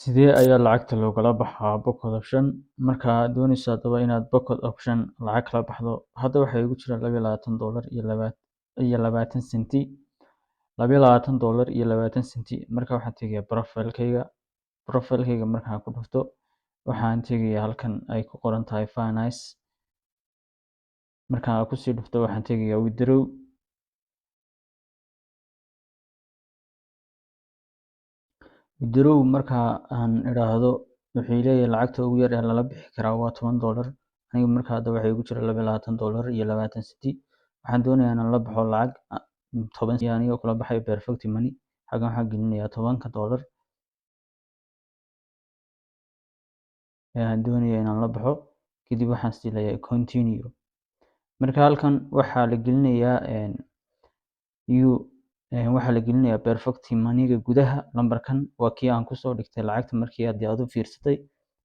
Sidee ayaa lacagta loogala baxaa Pocket Option? Marka aad doonayso haddaba inaad Pocket Option lacag kala baxdo, hadda waxaa igu jira $22 iyo 20 senti, $22 iyo 20 senti. Marka waxaan tegayaa profile-kayga. Profile-kayga markaan ku dhufto, waxaan tegayaa halkan ay ku qoran tahay Finance. Markaan kusii dhufto, waxaan tegayaa Withdraw. Withdraw marka aan idhaahdo, wuxuu leeyahay lacagta ugu yar ee lala bixi karaa waa $10. Aniga marka hadda waxaa igu jira $22 iyo 20 senti. Waxaan doonayaa inaan la baxo lacag 10, anigoo kula baxayo Perfect Money. Xaggan waxaan gelinayaa $10 ee aan doonayo inaan la baxo. Kadib waxaan sii leeyahay Continue. Marka halkan waxaa la gelinayaa u waxaa la gelinayaa Perfect Money-ga gudaha. Lambarkan waa kii aan kusoo dhigtay lacagta markii aad u fiirsatay.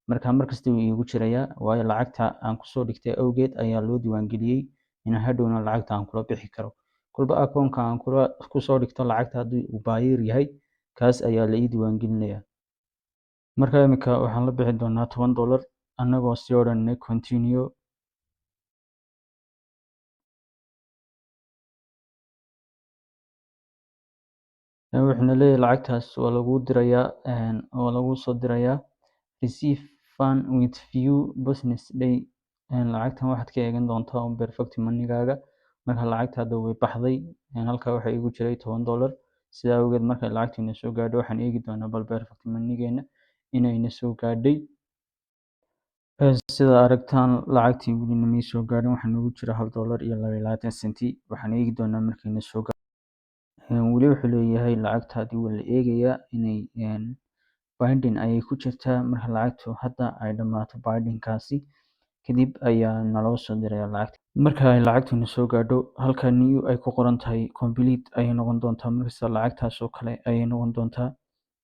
Marka markasta wuu iigu jirayaa, waayo lacagta aan kusoo dhigtay awgeed ayaa loo diiwaangeliyey inaan hadhowna lacagta aan kula bixi karo. Kolba akoonka aan kula kusoo dhigto lacagta haddii uu Payeer yahay, kaas ayaa la ii diiwaangelinayaa. Marka imika waxaan la bixi doonaa $10, annagoo sii odhanay Continue. Wuxuuna leeyahay lacagtaas waa lagu dirayaa, waa lagu soo dirayaa, receive fund with few business day. Lacagtan waxaad ka eegan doontaa un Perfect Money-gaaga. Marka lacagta hadda way baxday. Halkaa waxaa igu jiray $10. Sidaa awgeed, markay lacagtiina soo gaadho, waxaan eegi doonaa bal Perfect Money-geena inayna soo gaadhay. Sida aragtaan, lacagtii weli namay soo gaadhin. Waxaa noogu jira $1 iyo 22 senti. Waxaan eegi doonaa markayna soo gaadho. Weli wuxuu leeyahay lacagtaadii waa la eegayaa, inay pending ayay ku jirtaa. Marka lacagtu hadda ay dhammaato pending-kaasi kadib ayaa naloo soo diraya lacagta. Marka ay lacagtuna soo gaadho, halka new ay ku qoran tahay complete ayay noqon doontaa. Markasta lacagtaas oo kale ayay noqon doontaa.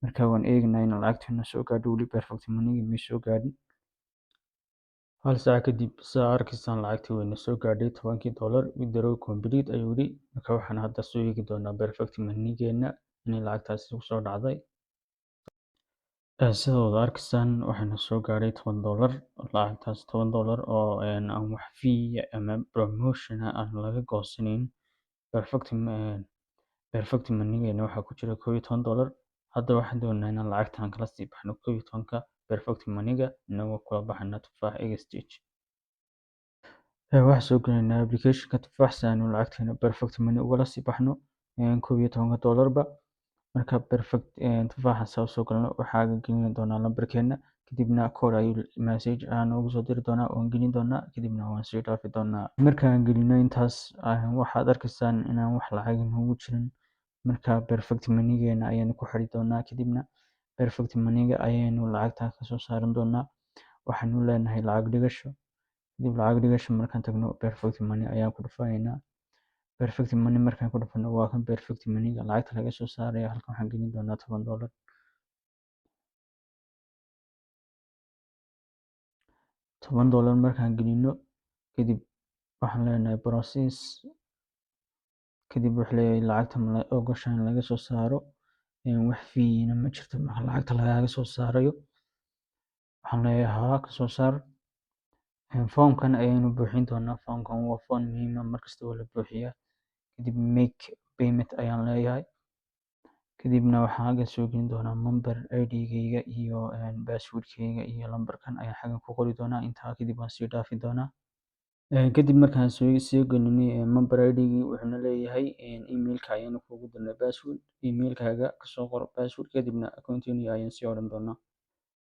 Marka waan eegnaa in lacagtuna soo gaadho. Weli Perfect Money may soo gaadhin. Hal saac kadib, saa arkaysaan, lacagtii wayna soo gaadhay, $10-kii. Withdraw complete ayuu yidhi. Marka waxaan hadda soo eegi doonaa Perfect Money-geena inay lacagtaasi kusoo dhacday. Sida wada arkaysaan, waxaana soo gaadhay $10. Lacagtaas $10 oo aan wax fee ama promotion aan laga goosanayn. Perfect Money-geena waxaa ku jira $11. Hadda waxaan doonaynaa inaan lacagtan kala sii baxno 11-ka Perfect Money-ga, inagoo kula baxana Tufaax Exchange. Waxaan soo gelaynaa application-ka Tufaax si aanu lacagteena Perfect Money ugala sii baxno $11-ba. Marka Perfect Tufaaxa soo soo galno, waxaa gelin doonaa lambarkeena, kadibna code ayuu message ahaan noogu soo diri doonaa, waan gelin doonaa, kadibna waan sii dhaafi doonaa. Markaan gelino intaas, waxaad arkaysaan inaan wax lacag noogu jirin. Marka Perfect Money-geena ayaanu ku xiri doonaa, kadibna Perfect Money-ga ayaynu lacagta kasoo saaran doonaa. Waxaanu leenahay lacag dhigasho. Kadib lacag dhigasho markaan tagno, Perfect Money ayaan ku dhufanaynaa. Perfect Money markaan ku dhufano, waa kan Perfect Money-ga lacagta laga soo saarayo. Halkan waxaan gelin doonaa $10. $10 markaan gelino kadib, waxaan leenahay Process. Kadib wuxuu leeyahay lacagta ma ogoshahay in laga soo saaro? Wax fee-na ma jirto marka lacagta lagaaga soo saarayo. Waxaan leeyahay haa, ka soo saar. Foomkan ayaynu buuxin doonaa. Foomkan waa foom muhiim ah, markasta waa la buuxiyaa. Kadib Make Payment ayaan leeyahay. Kadibna waxaan halkan soo gelin doonaa member ID-gayga iyo password-kayga, iyo lambarkan ayaan xaggan ku qori doonaa. Intaa kadib waan sii dhaafi doonaa. Kadib markaan soo gelinay member ID-gii, wuxuuna leeyahay email-ka ayaanu kugu dirnay password, email-kaaga kasoo qor password. Kadibna Continue ayaan sii odhan doonaa.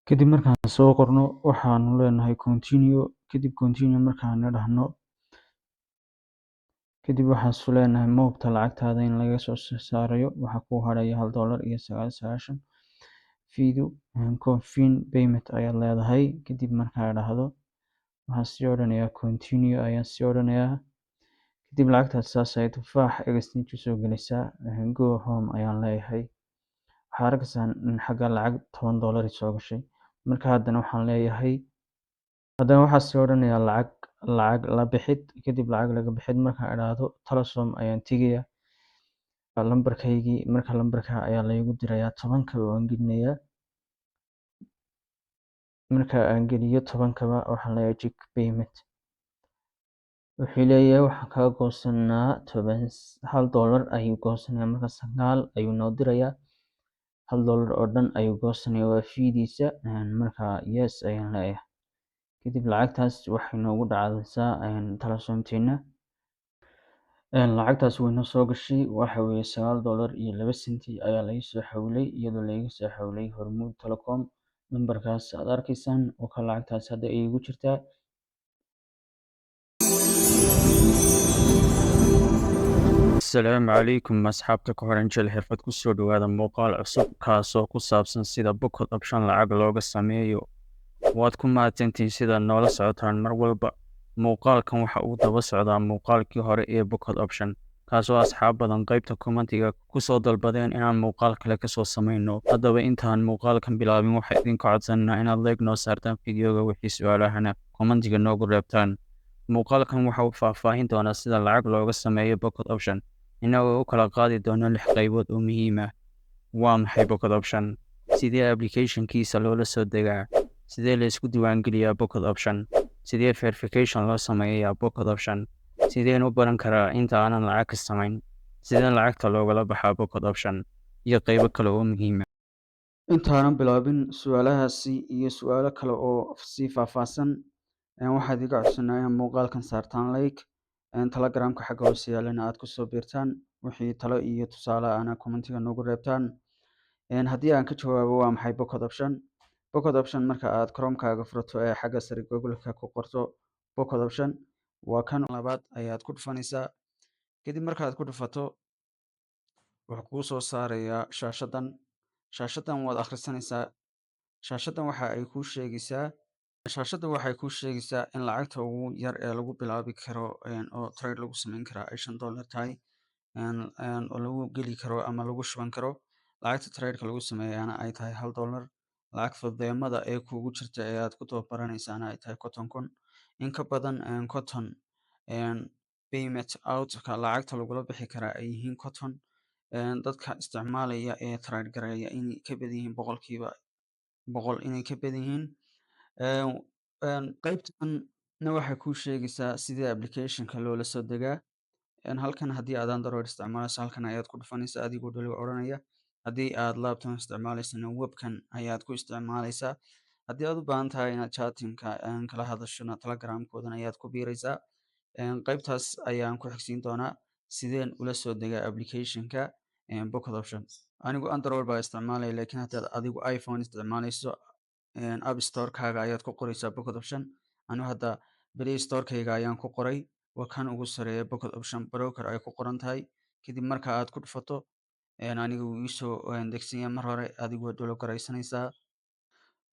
Kadib markaan soo qorno, waxaanu leenahay Continue. Kadib Continue markaan dhahno kadib, waxaan su leenahay ma hubta lacagtaada in laga soo saarayo? Waxaa kuu haraya $1.99 fee-du. Confirm payment ayaad leedahay. Kadib markaa dhahdo, waxaan sii odhanayaa Continue ayaan sii odhanayaa. Kadib lacagtaas saas ay Tufaax Exchange usoo gelaysaa. Go home ayaan leeyahay. Waxaad arkaysaan in xagga lacag $10 soo gashay. Marka haddana waxaan leeyahay, haddana waxaan sii odhanayaa lacag la bixid. Kadib lacag laga bixid markaan idhaahdo, Telesom ayaan tegayaa, lambarkaygii. Marka lambarka ayaa laygu dirayaa, 10-ka waan gelinayaa. Marka aan geliyo 10-kaba, waxaan leeyahay check payment. Wuxuu leeyahay waxaan kaga goosanaa 10, $1 ayuu goosanayaa. Marka 9 ayuu noo dirayaa, $1 oo dhan ayuu goosanayaa, waa fee-diisa. Marka yes ayaan leeyahay. Kadib lacagtaas waxay noogu dhacaysaa Telesomteena. Lacagtaas way noo soo gashay. Waxa weeye $9.02 ayaa laga soo xawilay, iyadoo laga soo xawilay Hormuud Telecom nambarkaas aad arkaysaan oo kale. Lacagtaas hadda ay igu jirtaa. Asalaamu calaykum asxaabta ku xiran Jeel Xirfad, kusoo dhawaada muuqaal cusub kaasoo ku saabsan sida Pocket Option lacag looga sameeyo. Waad ku mahadsantihiin sida noola socotaan mar walba. Muuqaalkan waxa uu daba socdaa muuqaalkii hore ee Pocket Option, kaasoo asxaab badan qaybta comment-iga kusoo dalbadeen inaan muuqaal kale kasoo sameyno. Haddaba intaan muuqaalkan bilaabin, waxaa idinka codsanaa inaad like noo saartaan video-ga, wixii su-aalahana comment-iga noogu reebtaan. Muuqaalkan waxa uu faahfaahin doonaa sida lacag looga sameeyo Pocket Option, inagoo u kala qaadi doono lix qaybood oo muhiim ah. Waa maxay Pocket Option? Sidee application-kiisa loola soo degaa? Sidee la isku diiwaangeliyaa Pocket Option? Sidee verification loo sameeyaa Pocket Option? Sideen u baran karaa inta aanan lacag ka samayn? Sideen lacagta loogala baxaa Pocket Option? Iyo qaybo kale oo muhiim ah. Intaanan bilaabin su-aalahaasi iyo su-aalo kale oo sii faahfaahsan, waxaad iga codsanaa inaad muuqaalkan saartaan like, Telegramka xagga hoose yaalana aad kusoo biirtaan, wixii talo iyo tusaale ana comment-iga noogu reebtaan. Haddii aan ka jawaabo waa maxay Pocket Option? Pocket Option marka aad Chrome-kaaga furato ee xagga sare Google-ka ku qorto Pocket Option, waa kan labaad ayaad ku dhufanaysaa. Kadib markaad ku dhufato, wuxuu kuu soo saarayaa shaashadan. Shaashadan waad akhrisanaysaa. Shaashaddan waxay kuu sheegaysaa in lacagta ugu yar ee lagu bilaabi karo oo trade lagu sameyn karaa ay $5 tahay, oo lagu geli karo ama lagu shuban karo. Lacagta trade-ka lagu sameeyaana ay tahay $1. Lacagta demo-da ee kugu jirta ee aad ku tababaranaysaana ay tahay 50,000. In ka badan 50 payment out-ka lacagta lagula bixi karaa ay yihiin 50. Dadka isticmaalaya ee trade gareeya inay ka badan yihiin 100% inay ka badan yihiin. Qaybtanna waxay kuu sheegaysaa sidee application-ka loola soo degaa. Halkan haddii aad Android isticmaalayso, halkan ayaad ku dhufanaysaa adigoo dhaliga odhanaya. Haddii aad laptop isticmaalaysana, webkan ayaad ku isticmaalaysaa. Haddii aad u baahan tahay inaad chatting-ka kala hadashona, Telegramkoodan ayaad ku biiraysaa. Qaybtaas ayaan ku xigsiin doonaa sideen ula soo degaa application-ka Pocket Option. Anigu Android baa isticmaalaya, laakiin haddaad adigu iPhone isticmaalayso, App Store-kaaga ayaad ku qoraysaa Pocket Option. Anigu hadda Play Store-kayga ayaan ku qoray. Waa kan ugu sareeya, Pocket Option Broker ay ku qoran tahay. Kadib marka aad ku dhufato, aniga wuu iisoo degsan yahay mar hore, adigu waad download garaysanaysaa.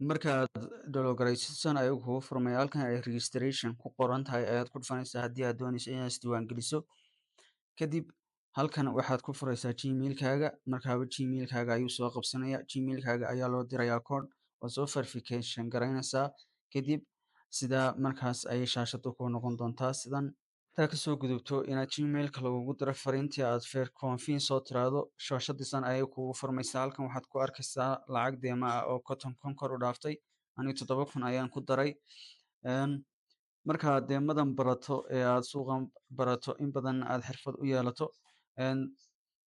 Markaad download garaysato ayuu kugu furmaya. Halkan ay registration ku qoran tahay ayaad ku dhufanaysaa haddii aad doonayso inaad isdiiwaangeliso. Kadib halkan waxaad ku furaysaa Gmail-kaaga. Markaaba Gmail-kaaga ayuu soo qabsanaya. Gmail-kaaga ayaa loo dirayaa code, waad soo verification garaynaysaa. Kadib sidaa markaas ayay shaashadu ku noqon doontaa sidan. Intaa kasoo gudubto inaad Gmail-ka lagugu diro fariintii aad confirm soo tiraahdo, shaashadiisan ayay kugu furmaysaa. Halkan waxaad ku arkaysaa lacag demo ah oo 50,000 kor u dhaaftay. Anigu 7,000 ayaan ku daray. Markaad demo-dan barato ee aad suuqan barato, in badan aad xirfad u yeelato,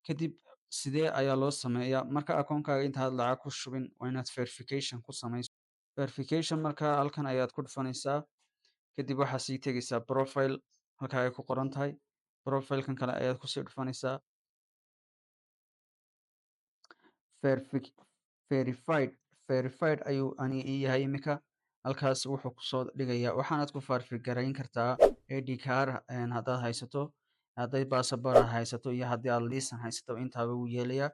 kadib sidee ayaa loo sameeyaa? Marka akoonkaaga intaad lacag ku shubin, waa inaad verification ku samayso. Verification marka halkan ayaad ku dhufanaysaa. Kadib waxaad sii tegaysaa profile, halka ay ku qoran tahay profile-kan kale ayaad kusii dhufanaysaa. Verified ayuu aniga ii yahay imika. Halkaas wuxuu kusoo dhigayaa waxaanaad ku verify garayn kartaa ID card haddaad haysato, hadday passport aad haysato iyo haddii aad liisan haysato, intaaba wuu yeelayaa.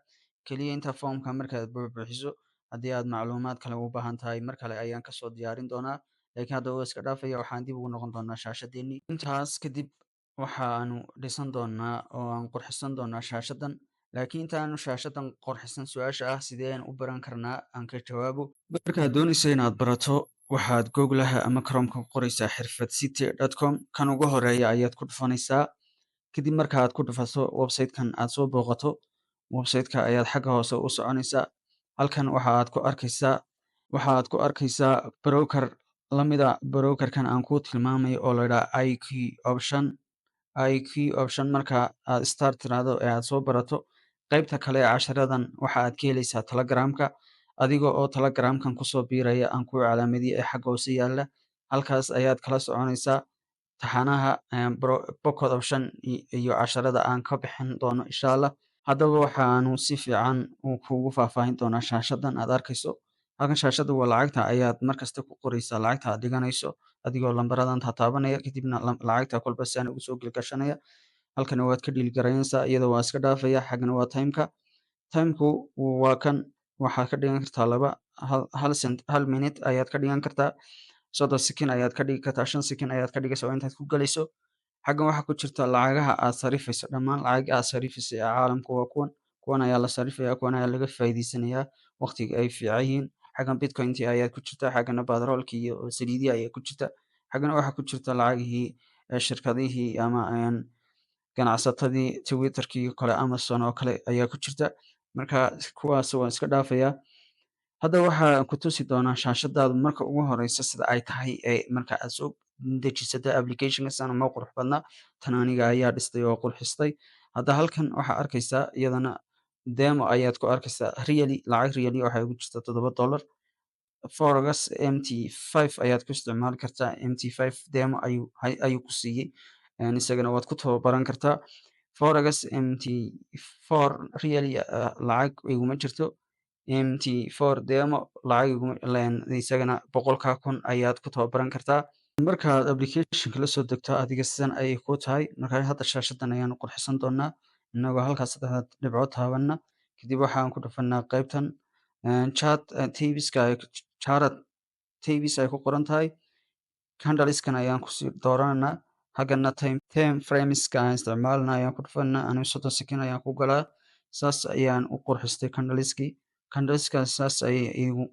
Keliya inta foomka markaad buuxbuuxiso, haddii aad macluumaad kale u baahan tahay, mar kale ayaan kasoo diyaarin doonaa, laakiin hadda waa iska dhaafaya. Waxaan dib ugu noqon doonaa shaashadeenii. Intaas kadib waxaanu dhisan doonaa oo aan qurxisan doonaa shaashadan. Laakiin intaanu shaashadan qurxisan, su-aasha ah sideen u baran karnaa aan ka jawaabo. Markaad doonayso inaad barato, waxaad Googlaha ama Chromeka ku qoraysaa xirfadcity.com. Kan ugu horeeya ayaad ku dhufanaysaa. Kadib marka aad ku dhufato website-kan aad soo booqato, website-ka ayaad xagga hoose u soconaysaa. Halkan waxa aad ku arkaysaa Waxaad ku arkaysaa broker lamida brokerkan aan kuu tilmaamayo oo la yidhaha IQ Option. IQ Option marka aad start tiraahdo ee aad soo barato, qaybta kale ee casharadan waxa aad ka helaysaa Telegramka, adiga oo Telegramkan kusoo biiraya aan kuu calaamadiyey ee xagga hoose yaalla. Halkaas ayaad kala soconaysaa taxanaha Pocket Option iyo casharada aan ka bixin doono, insha Allah. Haddaba waxaanu si fiican uu kugu faahfaahin doonaa shaashadan aad arkayso halkan. Shaashada waa lacagta ayaad markasta ku qoraysaa lacagta aad dhiganayso, adigoo lambaradan tataabanaya, kadibna lacagta kolba saan ugu soo gelgashanaya. Halkana waad ka dhiilgaraynaysaa, iyadoo waa iska dhaafaya. Xaggana waa timeka. Timeku waa kan, waxaad ka dhigan kartaa laba hal cent, 1 minute ayaad ka dhigan kartaa, 30 second ayaad ka dhigi kartaa, 5 second ayaad ka dhigaysaa, waa intaad ku galayso. Xaggan waxaa ku jirta lacagaha aad sarifayso. Dhammaan lacag aad sarifayso ee caalamka waa kuwan. Kuwan ayaa la sarifaya, kuwan ayaa laga faa'iidaysanayaa waqtiga ay fiican yihiin. Xaggan bitcointi ayaa ku jirta, xaggana batroolki iyo saliidihii ayaa ku jirta, xaggana waxaa ku jirta lacagihii shirkadihii ama ganacsatadii Twitterkii oo kale, Amazon oo kale ayaa ku jirta. Marka kuwaas waan iska dhaafayaa. Hadda waxaan ku tusi doonaa shaashadaadu marka ugu horeysa sida ay tahay ee marka aad soo dejisato applicationka. Sana ma qurux badna tan, aniga ayaa dhistay oo qurxistay. Hadda halkan waxaa arkaysaa iyadana demo ayaad ku arkaysaa. Really, lacag really waxay ugu jirtaa $7. Forex MT5 ayaad ku isticmaali kartaa. MT5 demo ayuu ku siiyey, isagana waad ku tababaran kartaa. Forex MT4 really lacag iguma jirto. MT4 demo lacag iguma, isagana 100,000 ayaad ku tababaran kartaa. Markaad applicationka la soo degto adiga sidan ayay ku tahay. Marka hadda shaashadan ayaanu qurxisan doonaa inagoo halkaas saddexda dhibcood taabanna. Kadib waxaan ku dhufanaa qaybtan chart typeska, chart types ay ku qoran tahay. Candleskan ayaan kusii doorananaa. Haggana time frameska aan isticmaalna ayaan ku dhufanaa. Anigu 30 second ayaan ku galaa. Saas ayaan u qurxistay candleski. Candleskaas saas ayay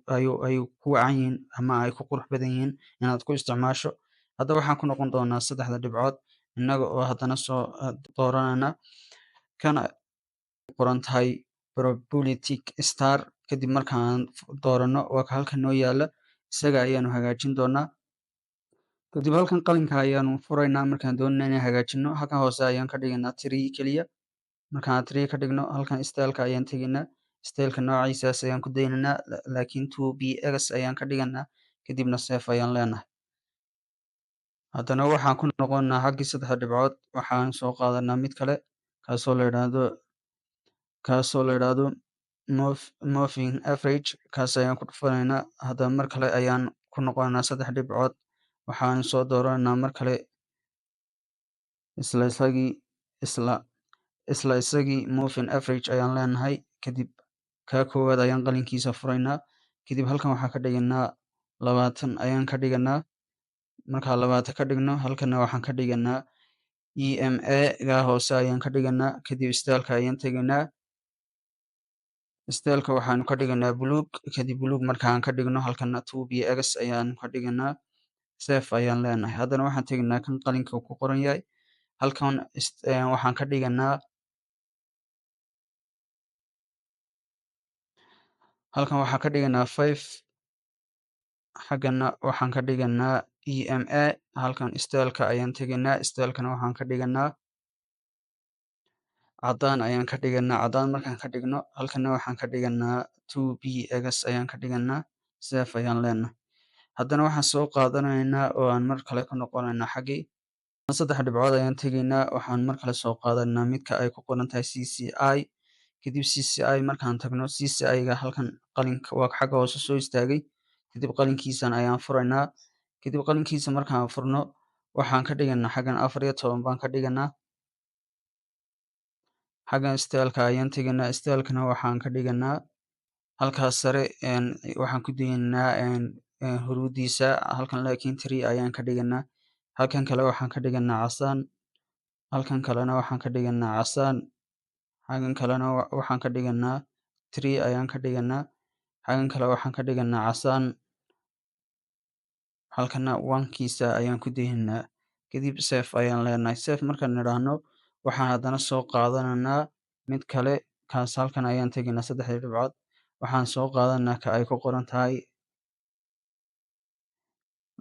ayuu ku wacan yihiin ama ay ku qurux badan yihiin inaad ku isticmaasho. Hadda waxaan ku noqon doonaa saddexda dhibcood innaga oo haddana soo dooranana kana qoran tahay probability star. Kadib markaan doorano, waa ka halkan noo yaala, isaga ayaanu hagaajin doonaa. Kadib halkan qalinka ayaanu furaynaa markaan doonayna inaan hagaajino. Halkan hoose ayaan ka dhigaynaa three keliya. Markaan three ka dhigno, halkan styleka ayaan tegaynaa. Styleka noociisaas ayaan ku daynaynaa, laakiin 2px ayaan ka dhiganaa. Kadibna save ayaan leenahay. Haddana waxaan ku noqonnaa xaggii saddexda dhibcood. Waxaan soo qaadanaa mid kale kaasoo la yidhaahdo moving average. Kaas ayaan ku dhufanaynaa. Haddana mar kale ayaan ku noqonaynaa saddex dhibcood. Waxaan soo dooranaynaa mar kale isla isagii moving average ayaan leenahay. Kadib kaa koowaad ayaan qalinkiisa furaynaa. Kadib halkan waxaan ka dhiganaa 20 ayaan ka dhiganaa. Markaa 20 ka dhigno, halkana waxaan ka dhiganaa EMA gaa hoose ayaan ka dhiganaa. Kadib styleka ayaan tegaynaa. Styleka waxaanu ka dhiganaa buluug. Kadib buluug markaan ka dhigno, halkana 2px ayaan ka dhiganaa. Save ayaan leenahay. Haddana waxaan tegaynaa kan qalinka ku qoran yahay. Halkan waxaan ka dhiganaa, halkan waxaan ka dhiganaa 5. Xaggana waxaan ka dhiganaa EMA. Halkan styleka ayaan tegaynaa. Stylekana waxaan ka dhiganaa caddaan ayaan ka dhiganaa. Caddaan markaan ka dhigno, halkana waxaan ka dhiganaa 2px ayaan ka dhiganaa. Save ayaan leenahay. Haddana waxaan soo qaadanaynaa oo aan mar kale ku noqonaynaa xaggii saddex dhibcood ayaan tegaynaa. Waxaan mar kale soo qaadanaa midka ay ku qoran tahay CCI. Kadib CCI markaan tagno, CCI ga halkan qalinka waa xagga hoose soo istaagay. Kadib qalinkiisan ayaan furaynaa. Kadib qalinkiisa markaan furno, waxaan ka dhiganaa xaggan 14 baan ka dhiganaa. Xaggan styleka ayaan tegaynaa. Stylekana waxaan ka dhiganaa halkaas sare, waxaan ku daynaa huruudiisa halkan, laakiin three ayaan ka dhiganaa. Halkan kale waxaan ka dhiganaa casaan. Halkan kalena waxaan ka dhiganaa casaan. Xaggan kalena waxaan ka dhiganaa three ayaan ka dhiganaa. Xaggan kale waxaan ka dhiganaa casaan. Halkana one-kiisa ayaan ku daynaa. Kadib save ayaan leenahay. Save markaan nidhaahno, waxaan haddana soo qaadananaa mid kale. Kaas halkan ayaan tegaynaa saddexdii dhibcood. Waxaan soo qaadanaa ka ay ku qoran tahay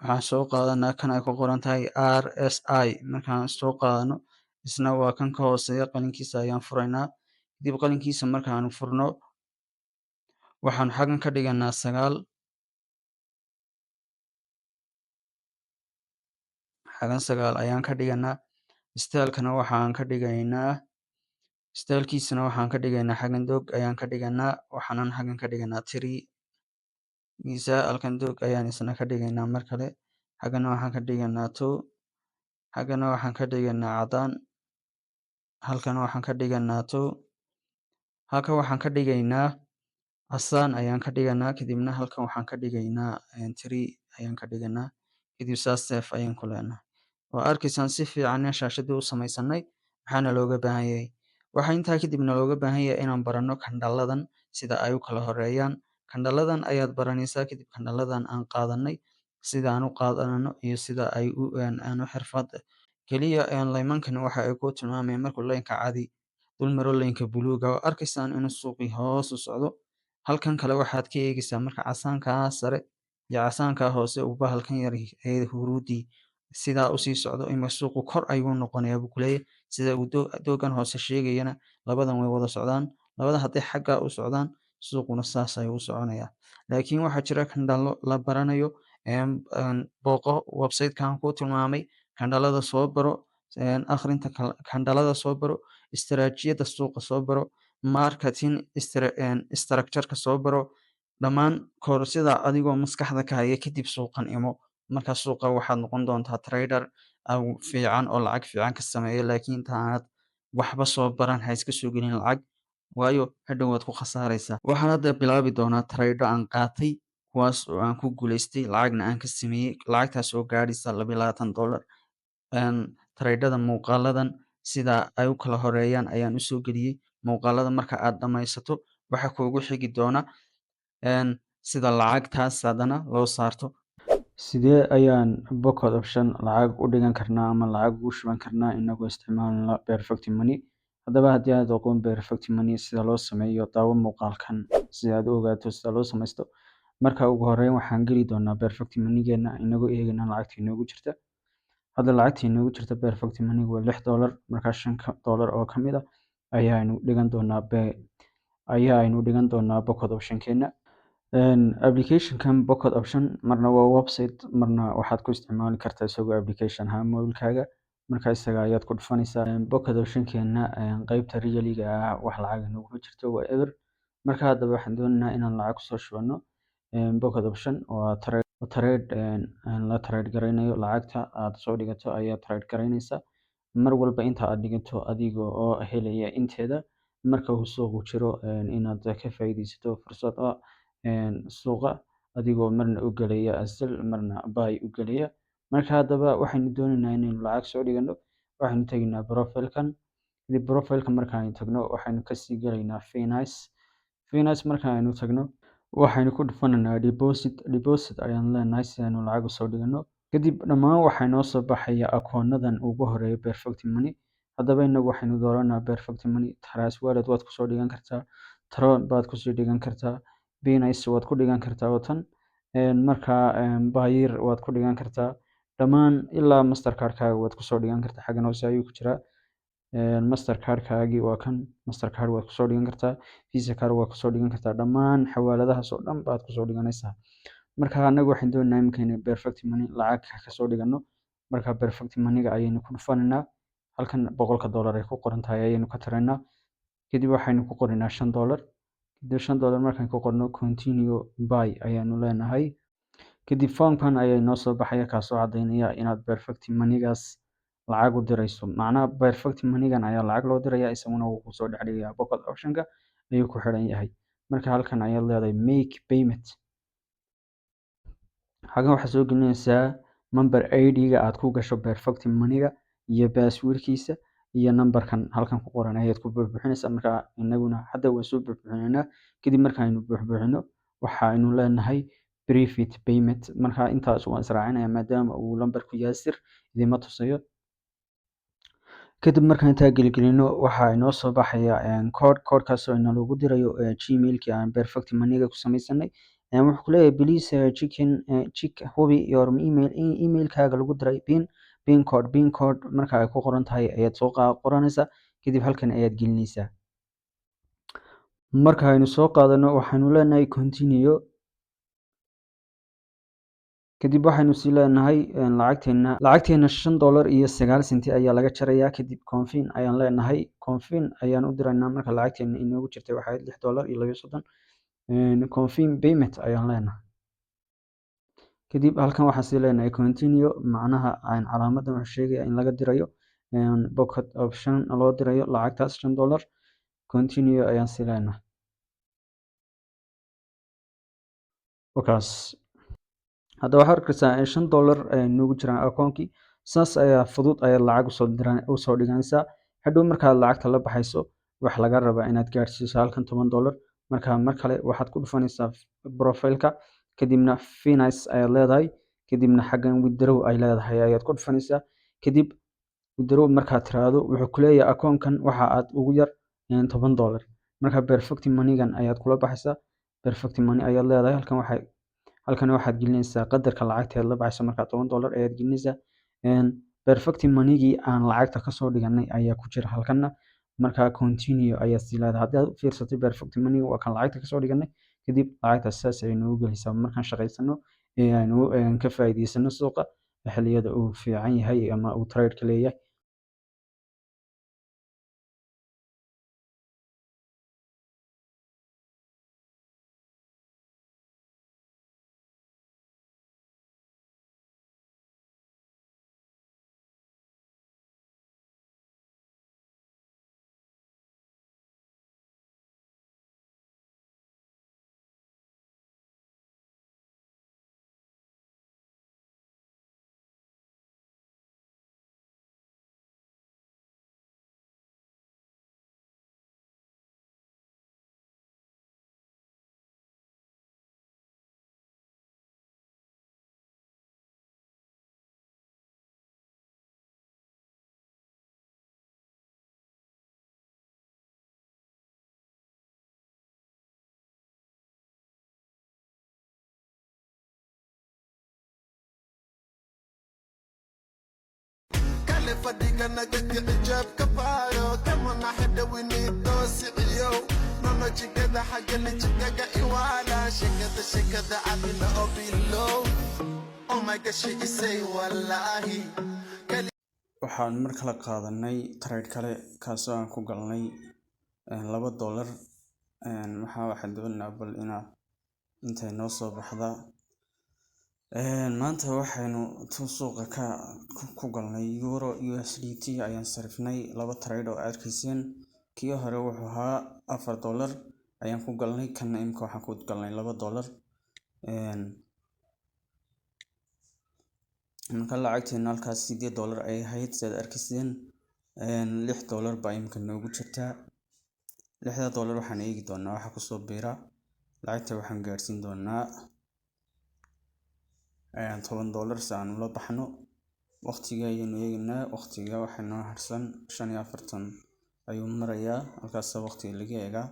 Waxaan soo qaadanaa kan ay ku qoran tahay RSI. Markaan soo qaadano, isna waa kan ka hooseeya. Qalinkiisa ayaan furaynaa. Kadib qalinkiisa markaanu furno, waxaan xaggan ka dhiganaa 9, xagan 9 ayaan ka dhiganaa. Stylekana waxaan ka dhigaynaa, stylekiisana waxaan ka dhigaynaa xaggan doog ayaan ka dhiganaa. Waxaanan xaggan ka dhiganaa 3 giisa. Halkan doog ayaan isna ka dhigaynaa mar kale. Xaggana waxaan ka dhiganaa 2, xaggana waxaan ka dhiganaa cadaan, halkan waxaan ka dhiganaa 2, halkan waxaan ka dhigaynaa casaan ayaan ka dhiganaa. Kadibna halkan waxaan ka dhigaynaa 3 ayaan ka dhiganaa. Kadib saas save ayaan ku leenahay. Waa arkaysaan si fiican in shaashadii u samaysanay. Maxaana looga baahan yahay? Waxaa intaa kadibna looga baahan yahay inaan baranno candleladan sida ay u kala horeeyaan. Candleladan ayaad baranaysaa. Kadib candleladan aan qaadanay, sida aan u qaadanano iyo sida ay u aan u xirfad keliya. Laymankan waxa ay ku tilmaamayaan markuu laynka cadi dul maro laynka buluuga, oo arkaysaan inuu suuqii hoos u socdo. Halkan kale waxaad ka eegaysaa marka casaankaa sare iyo casaankaa hoose uu bahalkan yar ee huruudii sidaa usii socdo, ima suuqu kor ayuu noqonayaa buu kuleeyahay. Sida uu doogan hoose sheegayana, labadan way wada socdaan. Labada hadday xaggaa u socdaan, suuquna saas ayuu u soconayaa. Laakiin waxaa jira candlelo la baranayo. Booqo website-kan ku tilmaamay, candlelada soo baro, akhrinta candlelada soo baro, istaraatiijiyadda suuqa soo baro, marketing structure-ka soo baro, dhammaan koorsida adigoo maskaxda ka haya. Kadib suuqan imo. Marka suuqa waxaad noqon doontaa trader fiican oo lacag fiican ka sameeya. Laakiin intaanad waxba soo baran, ha iska soo gelin lacag, waayo hadhow waad ku khasaaraysaa. Waxaan hadda bilaabi doonaa trade aan qaatay, kuwaas oo aan ku guuleystay, lacagna aan ka sameeyey, lacagtaas oo gaadhaysa $22. Tradada muuqaaladan sida ay u kala horeeyaan ayaan usoo geliyey. Muuqaalada marka aad dhammaysato, waxa kuugu xigi doona sida lacagtaas haddana loo saarto. Sidee ayaan Pocket Option lacag u dhigan karnaa ama lacag ugu shuban karnaa inagoo isticmaalna Perfect Money? Haddaba haddii aad aqoon Perfect Money sida loo sameeyo, daawo muuqaalkan si aad u ogaato sida loo sameysto. Marka ugu horreyn waxaan geli doonaa Perfect Money-geena, inagoo eegayna lacagta inoogu jirta. Hadda lacagta inoogu jirta Perfect Money waa $6. Markaa $5 oo ka mid ah ayaa aynu dhigan doonaa Pocket Option-keena. Application-kan Pocket Option marna waa website, marna waxaad ku isticmaali kartaa isagoo application ahaan mobilkaaga. Marka isaga ayaad ku dhufanaysaa. Pocket Option-keena qaybta real-iga ah wax lacag inoogu jirto, waa eber. Marka haddaba waxaan doonaynaa inaan lacag kusoo shubano. Pocket Option waa trade la trade garaynayo. Lacagta aad soo dhigato ayaa trade garaynaysa mar walba inta aad dhigato, adiga oo helaya inteeda marka uu suuqu jiro, inaad ka faa'iidaysato fursad suuqa, adigoo marna u gelaya sell, marna buy u gelaya. Marka haddaba waxaynu doonaynaa inaynu lacag soo dhigano. Waxaynu tegaynaa profile-kan. Kadib profile-ka markaaynu tagno, waxaynu kasii gelaynaa finance. Finance markaaynu tagno, waxaynu ku dhufanaynaa deposit. Deposit ayaan leenahay si aynu lacag usoo dhigano. Kadib dhammaan waxaa inoo soo baxaya akoonadan ugu horeeya Perfect Money. Haddaba inagu waxaynu dooranaa Perfect Money. Trust Wallet waad kusoo dhigan kartaa, Tron baad kusoo dhigan kartaa, Binance waad ku dhigan kartaa, watan marka Payeer waad ku dhigan kartaa, dhammaan ilaa Mastercard-kaaga waad kusoo dhigan kartaa. Xaggan hoose ayuu ku jiraa Mastercard-kaagii, waa kan Mastercard, waad kusoo dhigan kartaa. Visa card waad kusoo dhigan kartaa. Dhammaan xawaaladahaas oo dhan baad kusoo dhiganaysaa. Marka anagu waxaan doonaynaa iminka inay Perfect Money lacag kasoo dhigano. Marka Perfect Money-ga ayaynu ku dhufanaynaa. Halkan $100 ay ku qoran tahay ayaynu ka tiraynaa. Kadib waxaynu ku qoraynaa $5. Kadib $5 markaan ku qorno, continue buy ayaanu leenahay. Kadib foomkan ayaa inoo soo baxaya, kaasoo caddaynaya inaad Perfect Money-gaas lacag u dirayso. Macnaha Perfect Money-gan ayaa lacag loo diraya, isaguna wuu kusoo dhex dhigayaa, Pocket Option-ka ayuu ku xidhan yahay. Marka halkan ayaad leedahay make payment. Halkan waxaad soo gelinaysaa member ID-ga aad ku gasho Perfect Money-ga iyo password-kiisa iyo numberkan halkan ku qoran ayaad ku buuxbuuxinaysaa. Marka inaguna hadda waan soo buuxbuuxinaynaa. Kadib markaaynu buuxbuuxino, waxaynu leenahay private payment. Marka intaas waan israacinaya, maadaama uu lambarku yahay sir, idima tusayo. Kadib markaan intaa gelgelino, waxaa inoo soo baxaya code, codekaas oo inalagu dirayo Gmailkii aan Perfect Money-ga ku sameysanay. Wuxuu ku leeyahay please chicken check, hubi your email, emailkaaga lagu diray pin code. Pin code marka ay ku qoran tahay ayaad soo qoranaysaa, kadib halkan ayaad gelinaysaa. Marka aynu soo qaadano, waxaynu leenahay continue. Kadib waxaynu sii leenahay lacagteena $5.09 ayaa laga jarayaa. Kadib confirm ayaan leenahay, confirm ayaan u diraynaa. Marka lacagteena inoogu jirtay waxay ahayd $6.32. Confirm payment ayaan leenahay. Kadib halkan waxaan sii leenahay continue. Macnaha calaamadan wuxuu sheegaya in laga dirayo Pocket Option loo dirayo lacagtaas $5. Continue ayaan sii leenahay. Wakaas hadda waxaad arkaysaa in $5 ay noogu jiraan akoonkii. Saas ayaa fudud ayaad lacag usoo diran usoo dhiganaysaa. Hadhow markaad lacagta la baxayso, waxa laga rabaa inaad gaarsiiso halkan $10. Marka mar kale waxaad ku dhufanaysaa profile-ka, kadibna finance ayaad leedahay, kadibna xaggan withdraw ay leedahay ayaad ku dhufanaysaa. Kadib withdraw markaad tiraahdo, wuxuu ku leeyahay akoonkan waxa aad ugu yar $10. Marka Perfect Money-gan ayaad kula baxaysaa. Perfect Money ayaad leedahay. Halkan waxaad gelinaysaa qadarka lacagta aad la baxayso. Markaa $10 ayaad gelinaysaa. Perfect Money-gii aan lacagta kasoo dhiganay ayaa ku jira halkanna. Markaa continue ayaad sii leedahay. Haddii aad u fiirsatay, Perfect Money waa kan lacagta kasoo dhiganay. Kadib lacagtaas saas ayay noogu gelaysaa markaan shaqaysano ee aynu ka faa'iidaysano suuqa xilliyada uu fiican yahay ama uu trade-ka leeyahay. Kale fadhiga naga kici, jeebka baaro kama naxidha winitoosiciyo nono jikada xagani jikaga iwaala shekada shekada cabina oo bilow. Oh my gosh, she isay wallahi. Waxaan mar kale qaadanay trade kale, kaasoo aan ku galnay $2. Waxaan doonaynaa bal inaa intay noo soo baxda. Maanta waxaynu suuqa ka ku galnay euro USDT ayaan sarifnay laba trade oo arkayseen. Kii hore wuxuu ahaa $4 ayaan ku galnay, kanna imika waxaan ku galnay $2. Marka lacagteena halkaas $8 ay ahayd, sidaad arkayseen, $6 baa imika noogu jirtaa. $6 waxaan eegi doonaa waxa kusoo biira. Lacagta waxaan gaarsiin doonaa $10 si aan ula baxno. Waqtiga ayaynu eegaynaa. Waqtiga waxaa noo harsan 45 ayuu marayaa. Halkaas waqtiga laga eegaa.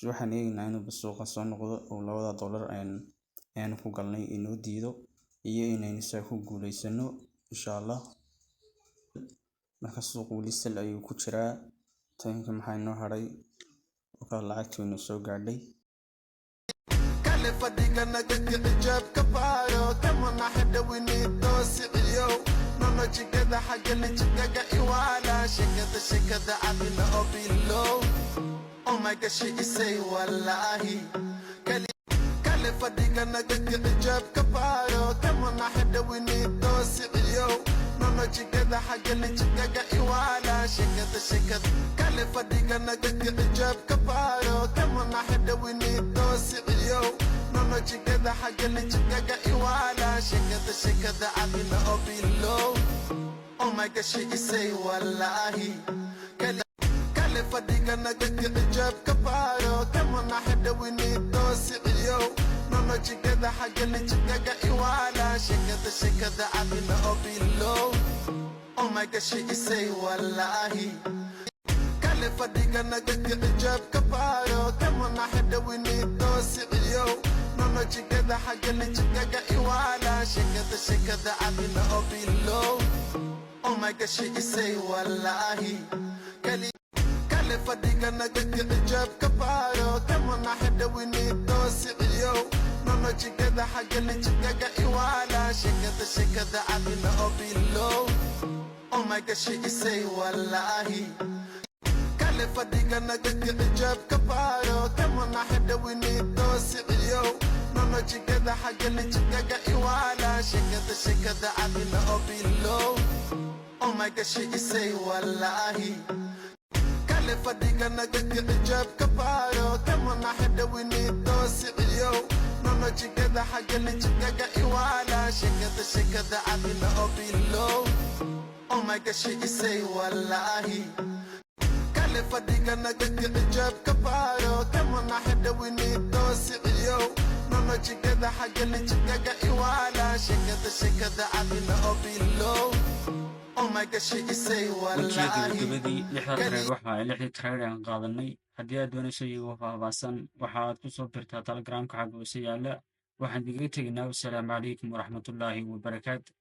Waxaan eegaynaa inuu suuqa soo noqdo oo labada dollar aynu ku galnay inoo diido iyo inaynu saa ku guuleysano, insha Allah. Marka suuq weli sell ayuu ku jiraa. Timeka maxaa inoo haray? Wakaa lacagtii inoo soo gaadhay. Kale fadhiga naga kici, jeebka baaro kama naxidha winitoosiciyo nono jikada xagani jikaga iwaala shekada shekada cabina oo bilow. Oh my gosh, she isay wallahi. Kale fadhiga naga kici, jeebka baaro kama naxidha winitoosiciyo nono jikada xagani jikaga iwaala shekada shekada. Kale fadhiga naga kici, jeebka baaro kama naxidha winitoosiciyo nono jikada xagani jikaga iwaala shekada shekada cabina oo bilow. Oh my gosh, she isay wallahi. Kale fadhiga naga kici, jeebka baaro kama naxidha winitoosiciyo nono jikada xagani jikaga iwaala shekada shekada cabina oo bilow. Oh my gosh, she isay wallahi. Kale fadhiga naga kici, jeebka baaro kama naxidha winitoosiciyo. Nono jikada xagali jikaga iwaala shekada shekada adina oo bilow. Oh my gosh, she say wallahi. Kali kale fadhiga naga kici, jeebka baaro. Kamana xidha, we need toosiciyo. Nono jikada xagali jikaga iwaala shekada shekada adina oo bilow. Oh my gosh, she say wallahi. Kale fadhiga naga kici, jeebka baaro. Kamana xidha, we need toosiciyo. Nono jikada xagali jikaga iwaala shekada shekada adina oo bilow. Oh my gosh, she say wallahi. Kale fadhiga naga kici, jeebka baaro. Kamana xidha, we need toosiciyo. Nono jikada xagali jikaga iwaala shekada shekada adina oo bilow. Oh my gosh, she say wallahi. Kale fadhiga naga kici, jeebka baaro. Kamana xidha, we need toosiciyo. Nono jikada xagali jikaga iwaala shekada shekada adina oo bilow. Oh my gosh, she say Wejiga wallahi. Gabagabadii, lixda trade waxa ay lixdii trade aan qaadanay. Haddii aad doonayso iyagoo faahfaahsan, waxaad ku soo birtaa Telegramka xagga hoose yaalla. Waxaan idigaga tegaynaa wasalaamu calaykum waraxmatullaahi wabarakaatu.